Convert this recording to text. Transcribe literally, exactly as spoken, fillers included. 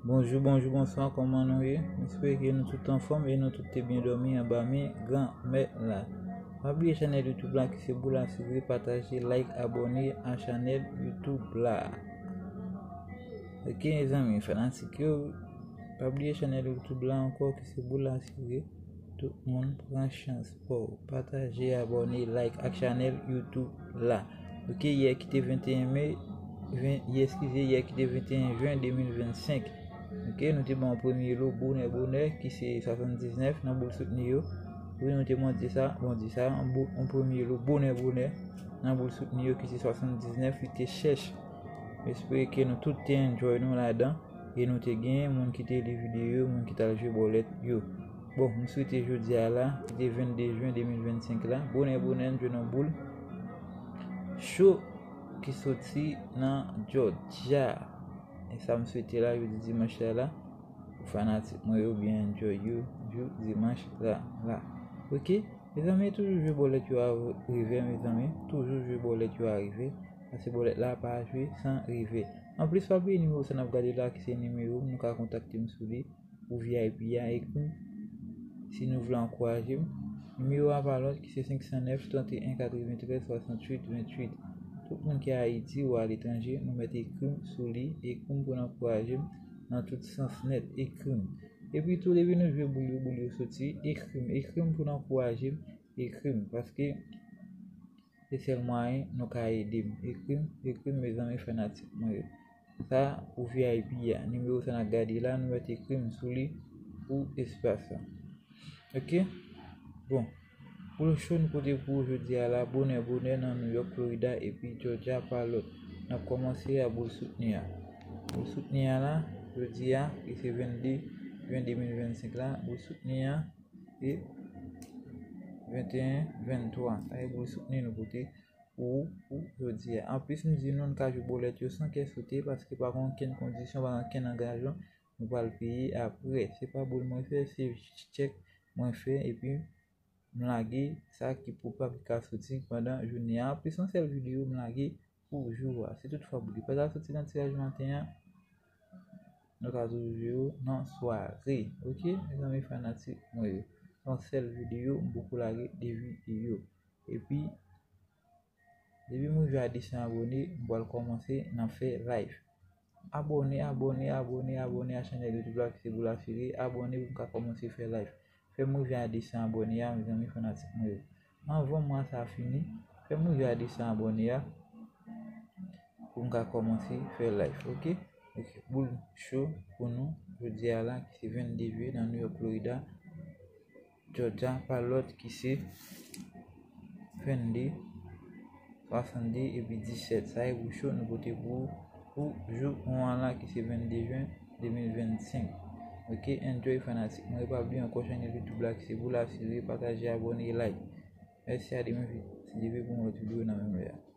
Bonjou, bonjou, bonswa, kòman nou ye? M espere ke nou tout anfòm e nou tout te byen dòmi anba men Granmèt la. Pa bliye chanèl YouTube la ki se Boul Asire, pataje, like, abòne a chanèl YouTube la. Ok, mezanmi, fanatik yo, pa bliye chanèl YouTube la ankò ki se Boul Asire. Tout moun pran chans pa w. Pataje, abòne, like ak chanèl YouTube la. Ok, yè ki te venteyen me, ven, yè, eskize, yè ki te venteyen jen de mil vennsenk. Ok, nou te ban yon premye lo bonè bonè ki se swasanndiznèf nan boul soutni yo. Wi, nou te mande sa, bon, di sa, yon bo-, yon premye lo bonè bonè nan boul soutni yo ki se swasanndiznèf, li te chèch. M espere ke nou tout te enjoy nou ladan e nou te gen moun ki te li videyo, moun ki t al jwe bòlèt yo. Bon, m swete jodi a la, ki te vennde jen de mil vennsenk la, bonè bonè n jwenn yon boul cho ki soti nan Georgia. E sa m swete la, jodi dimanch la la, pou fanatik mwen yo byen enjoy yo, jou dimanch la la. Ok? Mezanmi, toujou jwe bòlèt yo a revè, mezanmi. Toujou jwe bòlèt yo a revè. Paske bòlèt la pa jwe san revè. Anplis, pa bliye nimewo sa n ap gade la, ki se nimewo m, nou ka kontakte m sou li. Pou V I P a, ekri m. Si nou vle ankouraje m, nimewo a pa lòt ki se senk san nèf, trant e en, katreventrèz, swasanntuit, venntuit. Tout moun ki Ayiti ou aletranje, nou mèt ekri m sou li, ekri m pou n ankouraje m nan tout sans nèt, ekri m. Epi tou, depi nou jwe boul yo, boul yo soti, ekri m, ekri m pou n ankouraje m, ekri m, paske se sèl mwayen nou ka ede m. Ekri m, ekri m, mezanmi fanatik mwen yo. Sa pou V I P a. Nimewo sa n ap gade la, nou mèt ekri m sou li pou espas la. Ok? Bon. Pou l cho n pote pou ou jodi a la, bonè bonè nan New York, Florida, epi Georgia pa lòt. N ap kòmanse a boul soutni a. Boul soutni a la, jodi a, ki se vennde jen de mil vennsenk la, boul soutni a, e venteyen venntwa. Sa e boul soutni nou pote pou ou pou jodi a. Anplis, m di nou, n ka jwe bòlèt yo san kè sote, paske pa gen okenn kondisyon, pa gen okenn angajman nou pral peye apre. Se pa boul mwen fè, se chèk mwen fè, epi m lage sa ki pwobab ki ka soti pandan jounen an. Anplis, yon sèl videyo m lage pou jou a. Si toutfwa boul yo pa ta soti nan tiraj maten an, nou ka toujou jwe yo nan sware. Ok, mezanmi fanatik mwen yo. Yon sèl videyo, m poko lage de videyo. Epi, depi m rive a de san abòne, m pral kòmanse nan fè live. Abòne, abòne, abòne, abòne a chanèl YouTube la ki se Boul Asire. Abòne pou m ka kòmanse fè live. Fè m rive a de san abòne a, mezanmi fanatik mwen yo. Anvan mwa sa fini, fè m rive a de san abòne a pou m ka kòmanse fè live, ok? Ok, boul cho pou nou jodi a la ki se vennde jen nan New York, Florida. Georgia pa lòt ki se vennde, swasannde epi disèt. Sa e boul cho nou pote pou ou pou jou an la ki se vennde jen de mil vennsenk. Ok, enjoy fanatik mwen. E pa bliye ankò chanèl YouTube la ki se Boul Asire, pataje, abòne, like. Mèsi, a demen, si Dye vle, pou yon lòt videyo nan menm lè a.